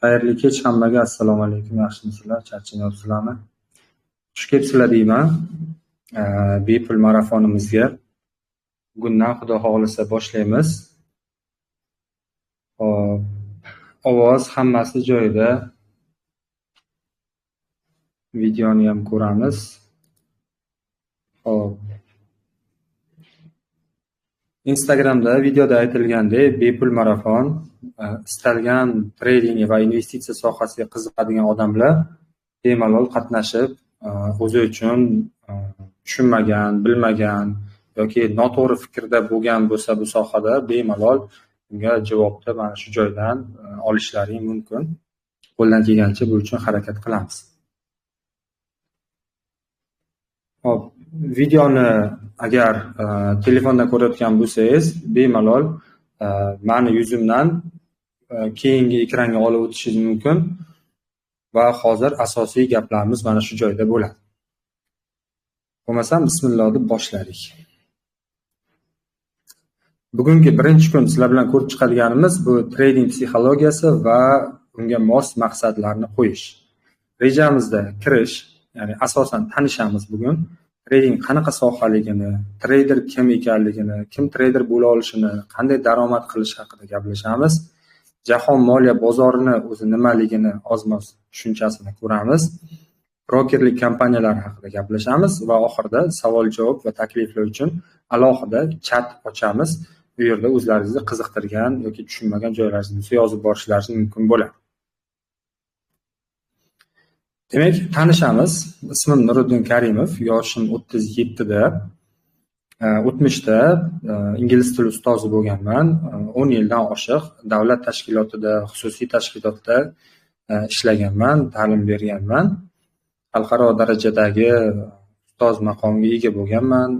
Xayrli kech hammaga, assalomu alaykum. Yaxshimisizlar? Charchamayapsizlarmi? Xush kelibsizlar deyman. Bepul marafonimizga bugundan Xudo xohlasa boshlaymiz. Xo'p, ovoz hammasi joyida. Videoni ham ko'ramiz. Xo'p. Instagramda videoda aytilgandek, bepul marafon istalgan trading va investitsiya sohasiga qiziqadigan odamlar bemalol qatnashib, o'zi uchun tushunmagan, bilmagan yoki noto'g'ri fikrda bo'lgan bo'lsa bu sohada bemalol bunga javobni mana shu joydan olishlari mumkin. Qo'ldan kelgancha bu uchun harakat qilamiz. Xo'p, videoni agar telefonda ko'rayotgan bo'lsangiz, bemalol meni yuzimdan keyingi ekranga olib o'tishingiz mumkin va hozir asosiy gaplarimiz mana shu joyda bo'ladi. Bo'lmasam bismillah deb boshladik. Bugungi birinchi kun sizlar bilan ko'rib chiqadiganimiz bu trading psixologiyasi va unga mos maqsadlarni qo'yish. Rejamizda kirish, ya'ni asosan tanishamiz bugun. Trading qanaqa sohaligini, trader kim ekanligini, kim trader bo'la olishini, qanday daromad qilish haqida gaplashamiz. Jahon moliya bozorini o'zi nimaligini ozmoz tushunchasini ko'ramiz. Brokerlik kompaniyalari haqida gaplashamiz va oxirida savol-javob va takliflar uchun alohida chat ochamiz. Bu yerda o'zlaringizni qiziqtirgan yoki tushunmagan joylaringizni yozib borishlaringiz mumkin bo'ladi. Demak, tanishamiz. Ismim Nuriddin Karimov, yoshim 37 da. O'tmishda ingliz tili ustozi bo'lganman. 10 yildan oshiq davlat tashkilotida, xususiy tashkilotda ishlaganman, ta'lim berganman. Xalqaro darajadagi ustoz maqomiga ega bo'lganman.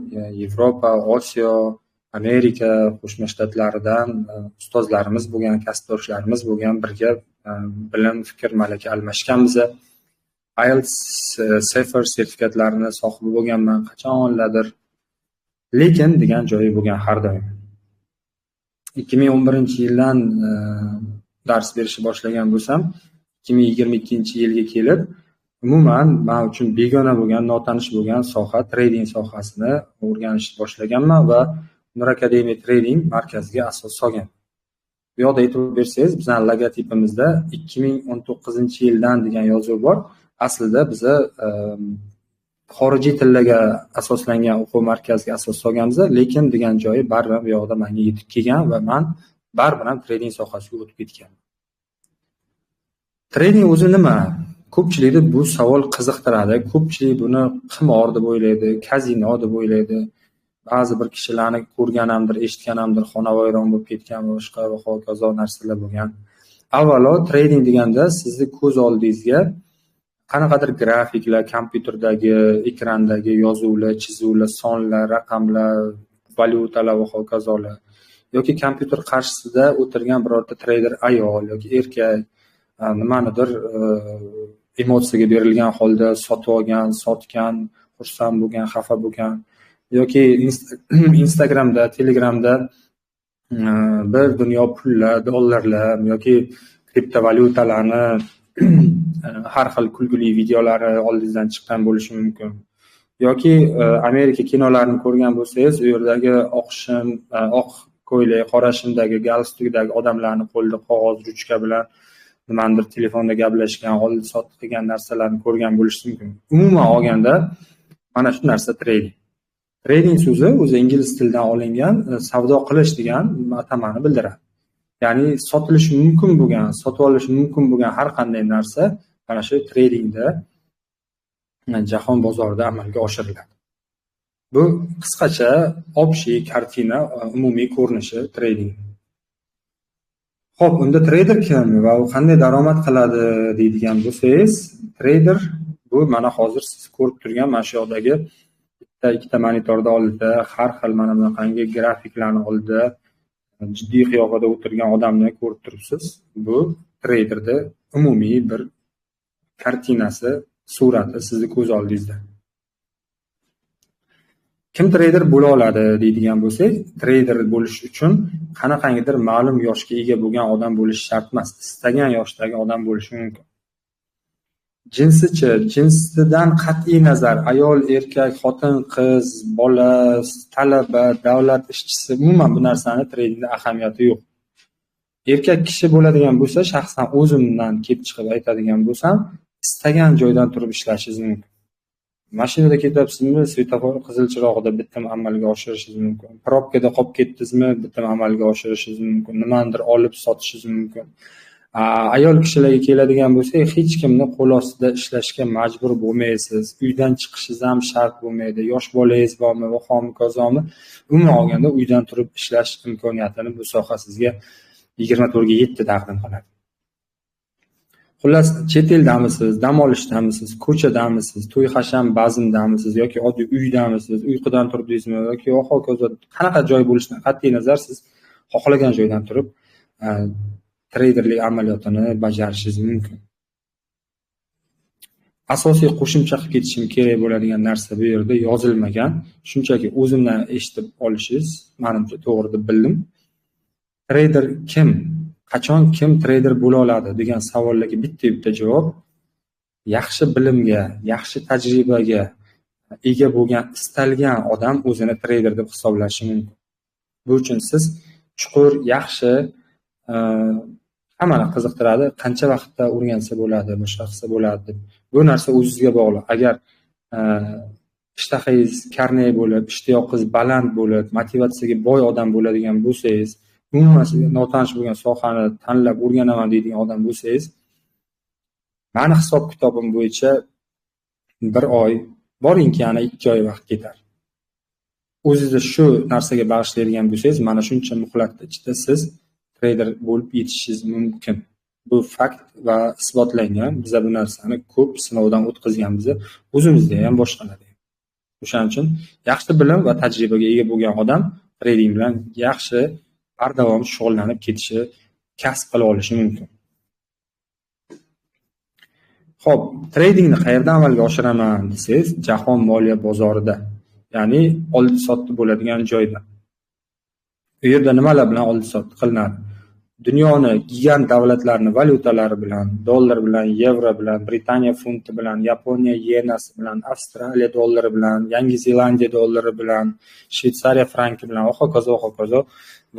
Yevropa, Osiyo, Amerika Qo'shma Shtatlaridan ustozlarimiz bo'lgan, kasbdoshlarimiz bo'lgan, birga bilim, fikr, malaka almashganmiz. IELTS, CEFR sertifikatlarini sohibi bo'lganman qachonlardir. Lekin degan joyi bo'lgan har doim. 2011-yildan dars berishni boshlagan bo'lsam, 2022-yilga kelib, umuman men uchun begona bo'lgan, notanish bo'lgan soha, trading sohasini o'rganishni boshlaganman va Nur Academy Trading markaziga asos solgan. Bu yoqda e'tibor bersangiz, bizning logotipimizda 2019-yildan degan yozuv bor. Aslida biza xorijiy tillarga asoslangan o'quv markaziga asos solganmiz, lekin degan joyi baribir bu yoqda menga yetib kelgan va men baribir ham trading sohasiga o'tib ketganman. Trading o'zi nima? Ko'pchilikni bu savol qiziqtiradi. Ko'pchilik buni qimor deb o'ylaydi, kazino deb o'ylaydi. Ba'zi bir kishilarni ko'rganamdir, eshitganamdir, xonavayron bo'lib ketgan va boshqa va hokazo narsalar bo'lgan. Avvalo trading deganda sizni ko'z oldingizga qanaqadir grafiklar, kompyuterdagi, ekrandagi yozuvlar, chizuvlar, sonlar, raqamlar, valyutalar va hokazolar yoki kompyuter qarshisida o'tirgan birorta trader ayol yoki erkak nimanidir emotsiyaga berilgan holda sotib olgan, sotgan, xursand bo'lgan, xafa bo'lgan yoki Instagramda, Telegramda bir dunyo pullar, dollarlar yoki kriptovalyutalarni har xil kulgili videolari oldingizdan chiqqan bo'lishi mumkin. Yoki Amerika kinolarini ko'rgan bo'lsangiz, u yerdagi oq shim, oq ko'ylak, qora shimdagi, galstukdagi odamlarni qo'lida qog'oz, ruchka bilan nimanidir telefonda gaplashgan, oldi sotdi qilgan narsalarni ko'rgan bo'lishi mumkin. Umuman olganda mana shu narsa trading. Trading so'zi o'zi ingliz tilidan olingan, savdo qilish degan atamani bildiradi. Ya'ni sotilishi mumkin bo'lgan, sotib olish mumkin bo'lgan har qanday narsa mana shu tradingda jahon bozorida amalga oshiriladi. Bu qisqacha общий kartina, umumiy ko'rinishi trading. Xo'p, unda trader kim va u qanday daromad qiladi deydigan bo'lsangiz, trader bu mana hozir siz ko'rib turgan mana shu yoqdagi ikkita monitorda oldida har xil mana bunaqangi grafiklarni oldida jiddiy qiyofada o'tirgan odamni ko'rib turibsiz. Bu traderda umumiy bir kartinasi, surati sizni ko'z oldingizda. Kim treyder bo'la oladi deydigan bo'lsak, treyder bo'lish uchun qanaqangidir ma'lum yoshga ega bo'lgan odam bo'lishi shart emas. Istagan yoshdagi odam bo'lishi mumkin. Jinsichi, jinsidan qat'iy nazar, ayol, erkak, xotin, qiz, bola, talaba, davlat ishchisi, umuman bu narsani tradingda ahamiyati yo'q. Erkak kishi bo'ladigan bo'lsa, shaxsan o'zimdan kelib chiqib aytadigan bo'lsam, istagan joydan turib ishlashingiz mumkin. Mashinada ketyapsizmi, svetofor qizil chirog'ida bitim amalga oshirishingiz mumkin. Probkada qolib ketdingizmi, bitim amalga oshirishingiz mumkin. Nimanidir olib sotishingiz mumkin. Ayol kishilarga keladigan bo'lsak, hech kimni qo'l ostida ishlashga majbur bo'lmaysiz. Uydan chiqishingiz ham shart bo'lmaydi. Yosh bolangiz bormi va hokazomi, umuman olganda uydan turib ishlash imkoniyatini bu soha sizga 24/7 taqdim qiladi. Xullas, chet eldamisiz, dam olishdamisiz, ko'chadamisiz, to'y hasham bazmdamisiz yoki oddiy uydamisiz, uyqudan turdingizmi yoki hokazo, qanaqa joy bo'lishidan qat'iy nazar siz xohlagan joydan turib treyderlik amaliyotini bajarishingiz mumkin. Asosiy qo'shimcha qilib ketishim kerak bo'ladigan narsa bu yerda yozilmagan. Shunchaki o'zimdan eshitib olishingiz menimcha to'g'ri deb bildim. Treyder kim? Qachon kim treyder bo'la oladi degan savollarga bitta-bitta javob. Yaxshi bilimga, yaxshi tajribaga ega bo'lgan istalgan odam o'zini treyder deb hisoblashi mumkin. Bu uchun siz chuqur, yaxshi, hammani qiziqtiradi, qancha vaqtda o'rgansa bo'ladi, boshqa qilsa bo'ladi deb. Bu narsa o'zingizga bog'liq. Agar ishtahangiz karnay bo'lib, ishtiyoqingiz baland bo'lib, motivatsiyaga boy odam bo'ladigan bo'lsangiz, umuman sizga notanish bo'lgan sohani tanlab o'rganaman deydigan odam bo'lsangiz, mani hisob-kitobim bo'yicha 1 oy, boringki yana 2 oy vaqt ketar. O'zingizni shu narsaga bag'ishlaydigan bo'lsangiz, mana shuncha muhlat ichida siz treyder bo'lib yetishingiz mumkin. Bu fakt va isbotlangan. Biz bu narsani ko'p sinovdan o'tkazganmiz, o'zimizda ham, boshqalarda ham. O'shaning uchun yaxshi bilim va tajribaga ega bo'lgan odam trading bilan yaxshi bardavom shug'ullanib ketishi, kasb qila olishi mumkin. Xo'p, tradingni qayerda amalga oshiraman desangiz, jahon moliya bozorida, ya'ni oldi-sotdi bo'ladigan joyda. U yerda nimalar bilan oldi-sotdi qilinadi? Dunyoni gigant davlatlarini valyutalari bilan, dollar bilan, yevro bilan, Britaniya funti bilan, Yaponiya yenasi bilan, Avstraliya dollari bilan, Yangi Zelandiya dollari bilan, Shvetsariya franki bilan va hokazo va hokazo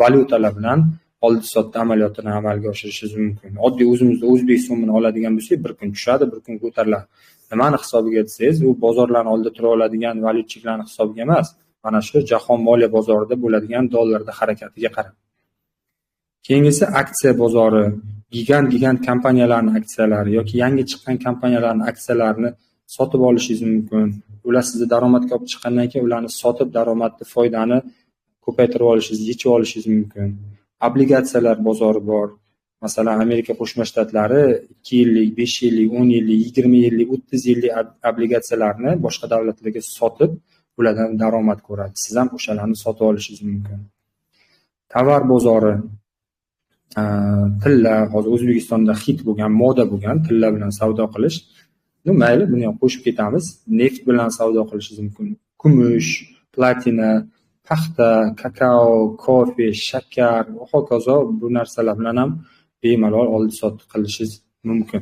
valyutalar bilan oldi-sotdi amaliyotini amalga oshirishingiz mumkin. Oddiy o'zimizda o'zbek so'mini oladigan bo'lsak, bir kun tushadi, bir kun ko'tariladi. Nimani hisobiga desangiz, u bozorlarni oldida tura oladigan valyutchilarning hisobiga emas, mana shu jahon moliya bozorida bo'ladigan dollarda harakatiga qarab. Keyingisi aksiya bozori, gigant kompaniyalarning aksiyalari yoki yangi chiqqan kompaniyalarning aksiyalarini sotib olishingiz mumkin. Ular sizni daromadga olib chiqqandan keyin ularni sotib daromadni, foydani ko'paytirib olishingiz, yechib olishingiz mumkin. Obligatsiyalar bozori bor. Masalan, Amerika Qo'shma Shtatlari 2 yillik, 5 yillik, 10 yillik, 20 yillik, 30 yillik obligatsiyalarni boshqa davlatlarga sotib, ulardan daromad ko'radi. Siz ham o'shalarni sotib olishingiz mumkin. Tovar bozori, tilla, hozir O'zbekistonda hit bo'lgan, moda bo'lgan tilla bilan savdo qilish. Mayli, buni ham qo'shib ketamiz. Neft bilan savdo qilishingiz mumkin. Kumush, platina, paxta, kakao, kofe, shakar va hokazo bu narsalar bilan ham bemalol oldi-sotdi qilishingiz mumkin.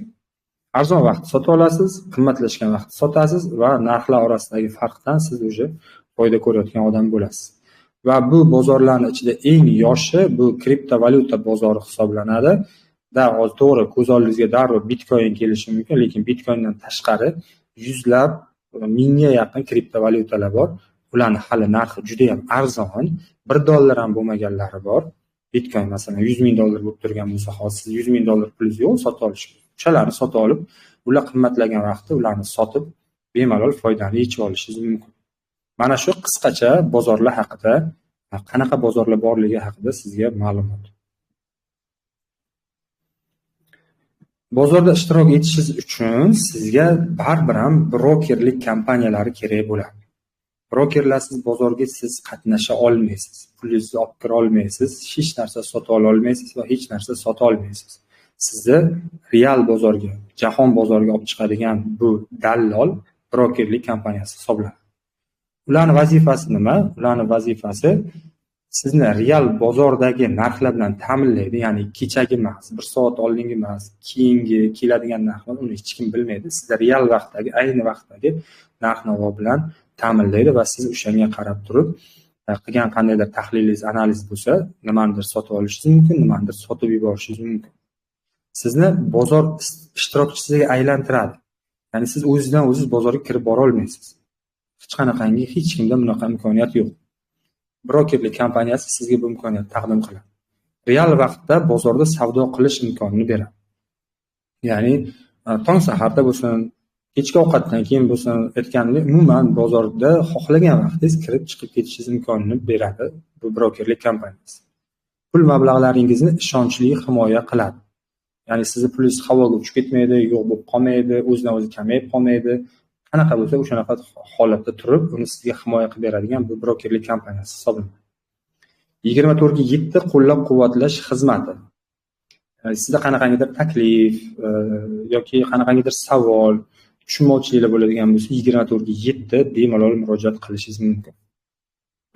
Arzon vaqt sotib olasiz, qimmatlashgan vaqt sotasiz va narxlar orasidagi farqdan siz уже foyda ko'rayotgan odam bo'lasiz. Va bu bozorlarning ichida eng yoshi bu kriptovalyuta bozori hisoblanadi. Da hozir to'g'ri ko'z oldingizga darrov Bitcoin kelishi mumkin, lekin Bitcoindan tashqari yuzlab, mingga yaqin kriptovalyutalar bor. Ularning hali narxi juda ham arzon, $1 ham bo'lmaganlari bor. Bitcoin masalan $100,000 bo'lib turgan bo'lsa, hozir siz $100,000 pulingiz yo'q, sotib olish. O'shalarni sotib olib, ular qimmatlagan vaqtda ularni sotib bemalol foydani yechib olishingiz mumkin. Mana shu qisqacha bozorlar haqida, qanaqa bozorlar borligi haqida sizga ma'lumot. Bozorda ishtirok etishingiz uchun sizga baribir ham brokerlik kompaniyalari kerak bo'ladi. Brokerlarsiz bozorga siz qatnasha olmaysiz, pulingizni olib kira olmaysiz, hech narsa sota olmaysiz va hech narsa sota olmaysiz. Sizni real bozorga, jahon bozoriga olib chiqadigan bu dallol brokerlik kompaniyasi hisoblanadi. Ularning vazifasi nima? Ularning vazifasi sizni real bozordagi narxlar bilan ta'minlaydi, ya'ni kechagi emas, bir soat oldingi emas, keyingi keladigan narxlar uni hech kim bilmaydi. Sizni real vaqtdagi, ayni vaqtdagi narx-navo bilan ta'minlaydi va siz o'shanga qarab turib qilgan qandaydir tahlilingiz, analiz bo'lsa, nimanidir sotib olishingiz mumkin, nimanidir sotib yuborishingiz mumkin. Sizni bozor ishtirokchisiga aylantiradi. Ya'ni siz o'zingizdan o'zingiz bozorga kirib bora olmaysiz. Hech qanaqangi, hech kimda bunaqa imkoniyat yo'q. Brokerlik kompaniyasi sizga bu imkoniyatni taqdim qiladi. Real vaqtda bozorda savdo qilish imkonini beradi. Ya'ni tong saharda bo'lsin, kechki ovqatdan keyin bo'lsin, aytganimdek, umuman bozorda xohlagan vaqtingiz kirib chiqib ketishingiz imkonini beradi bu brokerlik kompaniyasi. Pul mablag'laringizni ishonchli himoya qiladi. Ya'ni sizni pulingiz havoga uchib ketmaydi, yo'q bo'lib qolmaydi, o'zidan o'zi kamayib qolmaydi. Qanaqa bo'lsa o'shanaqa holatda turib, uni sizga himoya qilib beradigan bu brokerlik kompaniyasi hisoblanadi. 24/7 qo'llab-quvvatlash xizmati. Sizda qanaqangidir taklif yoki qanaqangidir savol, tushunmovchiliklar bo'ladigan bo'lsa, 24/7 bemalol murojaat qilishingiz mumkin.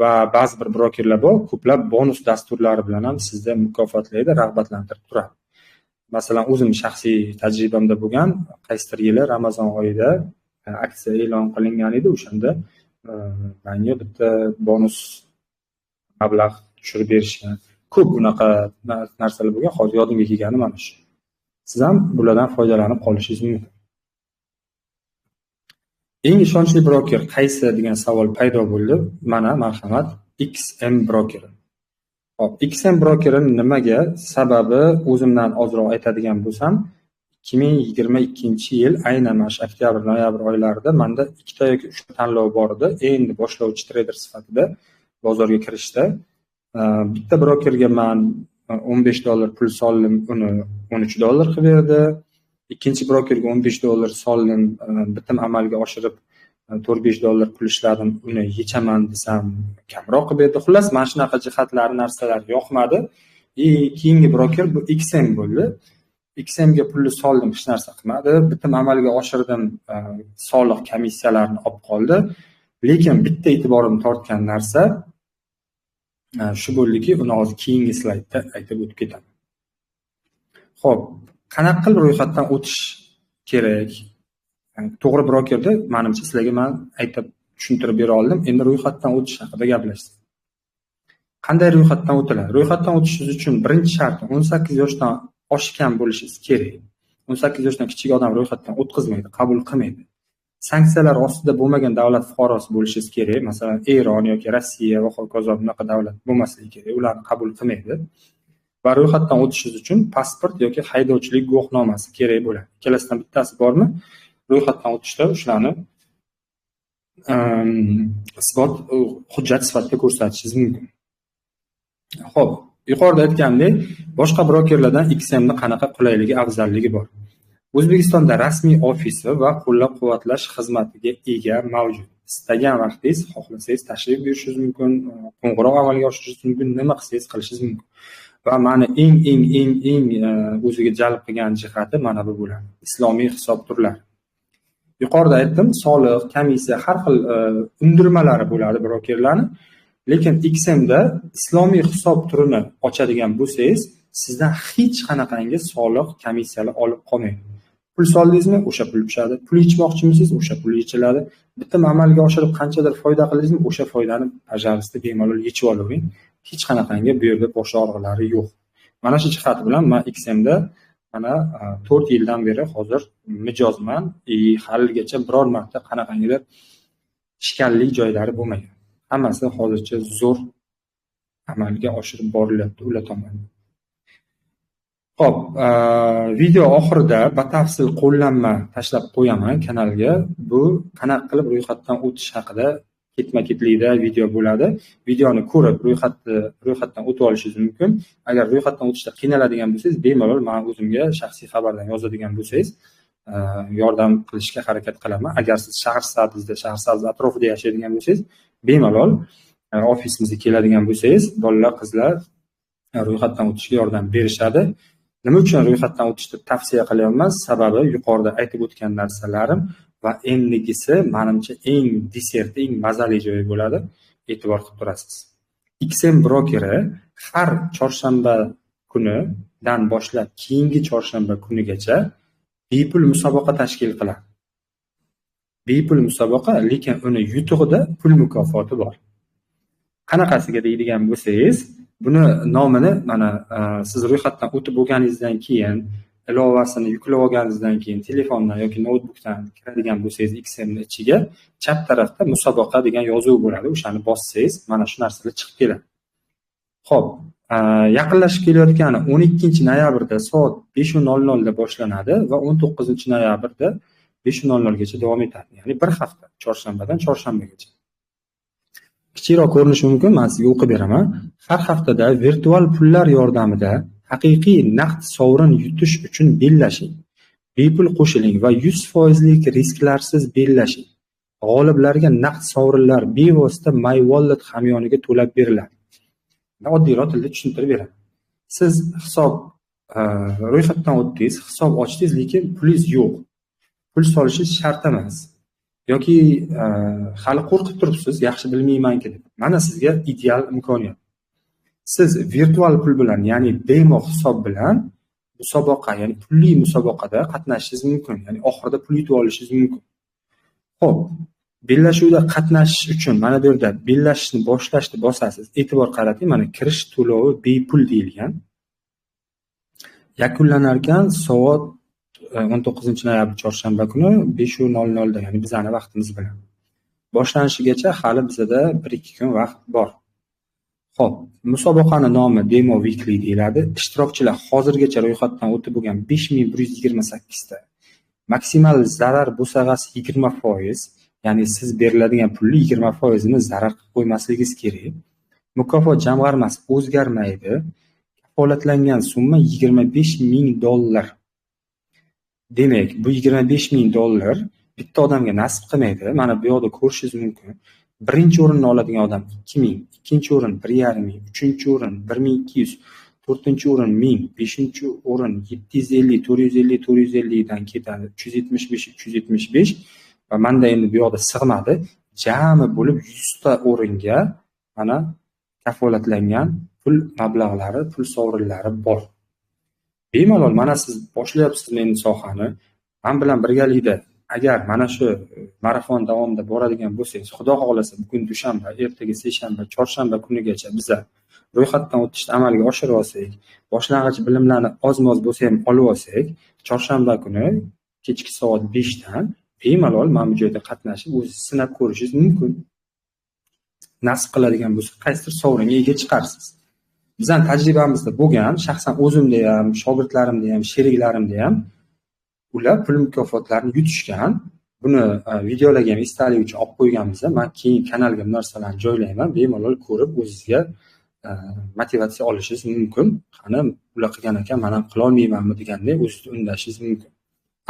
Va ba'zi bir brokerlar bor, ko'plab bonus dasturlari bilan ham sizni mukofotlaydi, rag'batlantirib turadi. Masalan, o'zim shaxsiy tajribamda bo'lgan, qaysidir yili Ramazon oyida aksiya e'lon qilingan edi, o'shanda menga bitta bonus mablag' tushirib berishgan. Ko'p bunaqa narsalar bo'lgan, hozir yodimga kelgani mana shu. Siz ham bulardan foydalanib qolishingiz mumkin. Eng ishonchli broker qaysi degan savol paydo bo'ldi. Mana marhamat, XM brokeri. Hop, XM brokeri nimaga? Sababi o'zimdan ozroq aytadigan bo'lsam, 2022-yil aynan mana shu oktyabr-noyabr oylarida menda 2 ta yoki 3 ta tanlov bor edi. Endi boshlovchi treyder sifatida bozorga kirishda bitta brokerga men $15 pul soldim, uni $13 qilib berdi. Ikkinchi brokerga $15 soldim, bitim amalga oshirib $4-5 pul ishladim, uni yechaman desam kamroq qilib berdi. Xullas, mana shunaqa jihatlari, narsalar yoqmadi. Keyingi broker bu XM bo'ldi. XMga pulni soldim, hech narsa qilmadi. Bitim amalga oshirdim, soliq komissiyalarini olib qoldi. Lekin bitta e'tiborimni tortgan narsa shu bo'ldiki, uni hozir keyingi slaydda aytib o'tib ketaman. Xo'p, qanaqa qilib ro'yxatdan o'tish kerak? To'g'ri brokerda menimcha sizlarga men aytib tushuntirib bera oldim. Endi ro'yxatdan o'tish haqida gaplashsak. Qanday ro'yxatdan o'tiladi? Ro'yxatdan o'tishingiz uchun birinchi sharti 18 yoshdan oshgan bo'lishingiz kerak. 18 yoshdan kichik odam ro'yxatdan o'tkazmaydi, qabul qilmaydi. Sanksiyalar ostida bo'lmagan davlat fuqarosi bo'lishingiz kerak. Masalan, Eron yoki Rossiya va hokazo bunaqa davlat bo'lmasligi kerak, ularni qabul qilmaydi. Va ro'yxatdan o'tishingiz uchun pasport yoki haydovchilik guvohnomasi kerak bo'ladi. Ikkalasidan bittasi bormi? Ro'yxatdan o'tishda shularni isbot hujjat sifatida ko'rsatishingiz mumkin. Xo'p, yuqorida aytgandek, boshqa brokerlardan XMni qanaqa qulayligi, afzalligi bor. O'zbekistonda rasmiy ofisi va qo'llab-quvvatlash xizmatiga ega mavjud. Istagan vaqtingiz, xohlasangiz tashrif buyurishingiz mumkin, qo'ng'iroq amalga oshirishingiz mumkin, nima qilsangiz qilishingiz mumkin. Va meni eng o'ziga jalb qilgan jihati mana bu bo'ladi. Islomiy hisob turlari. Yuqorida aytdim, soliq, komissiya, har xil undirmalari bo'ladi brokerlarni. Lekin XMda islomiy hisob turini ochadigan bo'lsangiz, sizdan hech qanaqangi soliq, komissiyalar olib qolmaydi. Pul soldingizmi, o'sha pul tushadi. Pul yechmoqchimisiz, o'sha pul yechiladi. Bitim amalga oshirib qanchadir foyda qildingizmi, o'sha foydani пожалуйста bemalol yechib olavering. Hech qanaqangi bu yerda bosh og'riqlari yo'q. Mana shu jihati bilan men XMda mana 4 yildan beri hozir mijozman, haligacha biror marta qanaqangidir ishkalli joylari bo'lmagan. Hammasi hozircha zo'r amalga oshirib borilyapti ular tomonidan. Xo'p, video oxirida batafsil qo'llanma tashlab qo'yaman kanalga. Bu qanaqa qilib ro'yxatdan o'tish haqida ketma-ketlikda video bo'ladi. Videoni ko'rib ro'yxatdan o'tib olishingiz mumkin. Agar ro'yxatdan o'tishda qiynaladigan bo'lsangiz, bemalol men o'zimga shaxsiy xabardan yozadigan bo'lsangiz, yordam qilishga harakat qilaman. Agar siz Shahrisabzda, Shahrisabz atrofida yashaydigan bo'lsangiz, bemalol ofisimizga keladigan bo'lsangiz, bolalar, qizlar ro'yxatdan o'tishga yordam berishadi. Nima uchun ro'yxatdan o'tishni tavsiya qilyapman? Sababi yuqorida aytib o'tgan narsalarim Va endigisi menimcha eng desert, eng mazali joyi bo'ladi. E'tibor qilib turasiz. XM brokeri har chorshanba kunidan boshlab keyingi chorshanba kunigacha bepul musobaqa tashkil qiladi. Bepul musobaqa, lekin uni yutug'ida pul mukofoti bor. Qanaqasiga deydigan bo'lsangiz, buni nomini mana siz ro'yxatdan o'tib bo'lganingizdan keyin, ilovasini yuklab olganingizdan keyin telefondan yoki noutbukdan kiradigan bo'lsangiz XM ni ichiga chap tarafda musobaqa degan yozuv bo'ladi. O'shani bossangiz mana shu narsalar chiqib keladi. Xo'p, yaqinlashib kelayotgani 12-noyabrda soat 5:00 da boshlanadi va 19-noyabrda 5:00 gacha davom etadi. Ya'ni bir hafta, chorshanbadan chorshanbagacha. Kichikroq ko'rinishi mumkin, men sizga o'qib beraman. Har haftada virtual pullar yordamida haqiqiy naqd sovrin yutish uchun bellashing. Bepul qo'shiling va 100% risklarsiz bellashing. G'oliblarga naqd sovrinlar bevosita My Wallet hamyoniga to'lab beriladi. Oddiyroq tilda tushuntirib beraman. Siz hisob ro'yxatdan o'tdingiz, hisob ochdingiz, lekin pulingiz yo'q. Pul solishingiz shart emas. Yoki hali qo'rqib turibsiz, yaxshi bilmaymanki deb. Mana sizga ideal imkoniyat. Siz virtual pul bilan, ya'ni demo hisob bilan musobaqa, ya'ni pulli musobaqada qatnashishingiz mumkin. Ya'ni oxirida pul yutib olishingiz mumkin. Xo'p, bellashuvda qatnashish uchun mana bu yerda bellashishni boshlashni bosasiz. E'tibor qarating, mana kirish to'lovi bepul deyilgan. Yakunlanar ekan soat 19-noyabr chorshanba kuni 5:00 da, ya'ni bizani vaqtimiz bilan. Boshlanishigacha hali bizada 1-2 kun vaqt bor. Xo'p, musobaqani nomi Demo Weekly deyiladi. Ishtirokchilar hozirgacha ro'yxatdan o'tib bo'lgan 5128 ta. Maksimal zarar bo'sag'asi 20%, ya'ni siz beriladigan pulni 20%ini zarar qilib qo'ymasligingiz kerak. Mukofot jamg'armasi o'zgarmaydi. Kafolatlangan summa $25,000. Demak, bu $25,000 bitta odamga nasib qilmaydi. Mana bu yoqda ko'rishingiz mumkin. Birinchi o'rinni oladigan odam 2000, ikkinchi o'rin 1,5 ming, uchinchi o'rin 1200, to'rtinchi o'rin 1000, beshinchi o'rin 750, 450, 450 dan ketadi. 375, 375 va menda endi bu yoqda sig'madi. Jami bo'lib 100 ta o'ringa mana kafolatlangan pul mablag'lari, pul sovrinlari bor. Bemalol mana siz boshlayapsiz endi sohani. Men bilan birgalikda agar mana shu marafon davomida boradigan bo'lsangiz, Xudo xohlasa bugun dushanba, ertaga seshanba, chorshanba kunigacha biza ro'yxatdan o'tishni amalga oshirib olsak, boshlang'ich bilimlarni ozmoz bo'lsa ham olib olsak, chorshanba kuni kechki soat 5 dan bemalol mana bu joyda qatnashib, o'zingiz sinab ko'rishingiz mumkin. Nasib qiladigan bo'lsa, qaysidir sovringa ega chiqarsiz. Bizning tajribamizda bo'lgan, shaxsan o'zimda ham, shogirdlarimda ham, sheriklarimda ham ular pul mukofotlarini yutishgan. Buni videolarga ham esdalik uchun olib qo'yganmiz. Men keyin kanalga bu narsalarni joylayman, bemalol ko'rib o'zingizga motivatsiya olishingiz mumkin. Qani ular qilgan ekan, men ham qila olmaymanmi degandek o'zingizni undashingiz mumkin.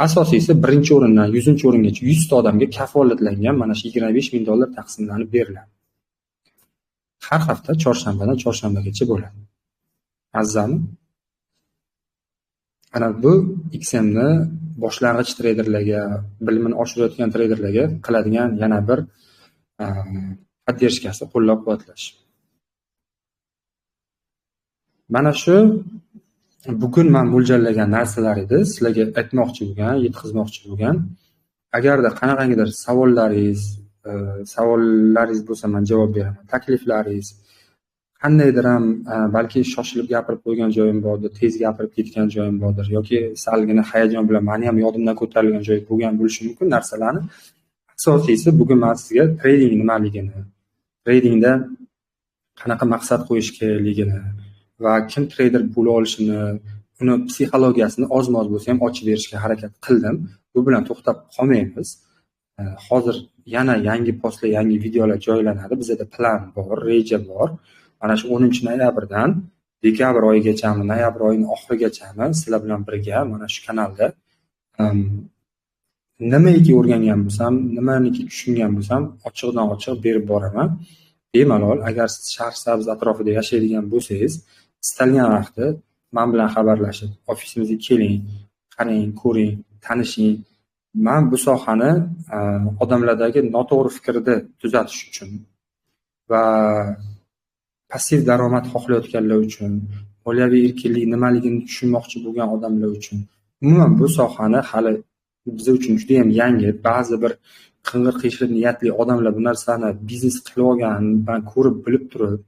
Asosiysi birinchi o'rindan 100-o'ringacha 100 ta odamga kafolatlangan mana shu $25,000 taqsimlanib beriladi. Har hafta chorshanbadan chorshanbagacha bo'ladi. Azzami? Ana bu XMni boshlang'ich treyderlarga, bilimini oshirayotgan treyderlarga qiladigan yana bir poddershkasi, qo'llab-quvvatlash. Mana shu bugun men mo'ljallagan narsalar edi, sizlarga aytmoqchi bo'lgan, yetkazmoqchi bo'lgan. Agarda qanaqangidir savollaringiz bo'lsa men javob beraman. Takliflaringiz, qandaydir ham balki shoshilib gapirib qo'ygan joyim bordir, tez gapirib ketgan joyim bordir yoki salgina hayajon bilan meni ham yodimdan ko'tarilgan joy bo'lgan bo'lishi mumkin narsalarni. Asosiysi bugun men sizga trading nimaligini, tradingda qanaqa maqsad qo'yish kerakligini va kim treyder bo'la olishini, uni psixologiyasini ozmoz bo'lsa ham ochib berishga harakat qildim. Bu bilan to'xtab qolmaymiz. Hozir yana yangi postlar, yangi videolar joylanadi. Bizda plan bor, reja bor. Mana shu 10-noyabrdan dekabr oyigachami, noyabr oyining oxirigachami sizlar bilan birga mana shu kanalda nimaiki o'rgangan bo'lsam, nimaniki tushungan bo'lsam, ochiqdan ochiq berib boraman. Bemalol agar siz Shahrisabz atrofida yashaydigan bo'lsangiz, istalgan vaqtda men bilan xabarlashib, ofisimizga keling, qarang, ko'ring, tanishing. Men bu sohani odamlardagi noto'g'ri fikrni tuzatish uchun va passiv daromad xohlayotganlar uchun, moliyaviy erkinlik nimaligini tushunmoqchi bo'lgan odamlar uchun, umuman bu sohani hali biz uchun juda ham yangi, ba'zi bir qing'ir qiyshiq niyatli odamlar bu narsani biznes qilib olgan, man ko'rib bilib turib,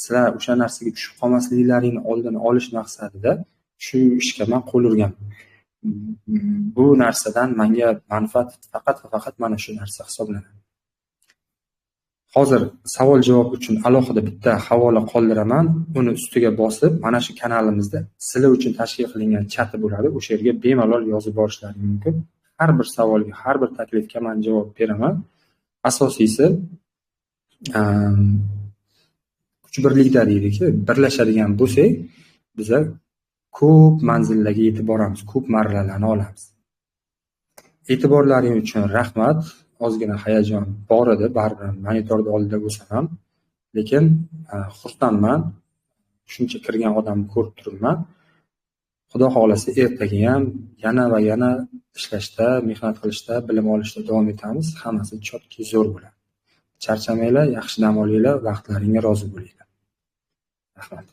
sizlar o'sha narsaga tushib qolmasliklaringni oldini olish maqsadida shu ishga men qo'l urganman. Bu narsadan menga manfaat faqat va faqat mana shu narsa hisoblanadi. Hozir savol-javob uchun alohida bitta havola qoldiraman. Uni ustiga bosib, mana shu kanalimizda sizlar uchun tashkil qilingan chati bo'ladi. O'sha yerga bemalol yozib borishlaring mumkin. Har bir savolga, har bir taklifga men javob beraman. Asosiysi kuch birlikda deydi-ki, birlashadigan bo'lsak, biza ko'p manzillarga yetib boramiz, ko'p marralarni olamiz. E'tiborlaring uchun rahmat. Ozgina hayajon bor edi, baribir monitorda oldida bo'lsam ham, lekin xursandman. Shuncha kirgan odamni ko'rib turibman. Xudo xohlasa ertaga ham yana va yana ishlashda, mehnat qilishda, bilim olishda davom etamiz. Hammasi chotki zo'r bo'ladi. Charchamanglar, yaxshi dam olinglar, vaqtlaringga rozi bo'linglar. Rahmat.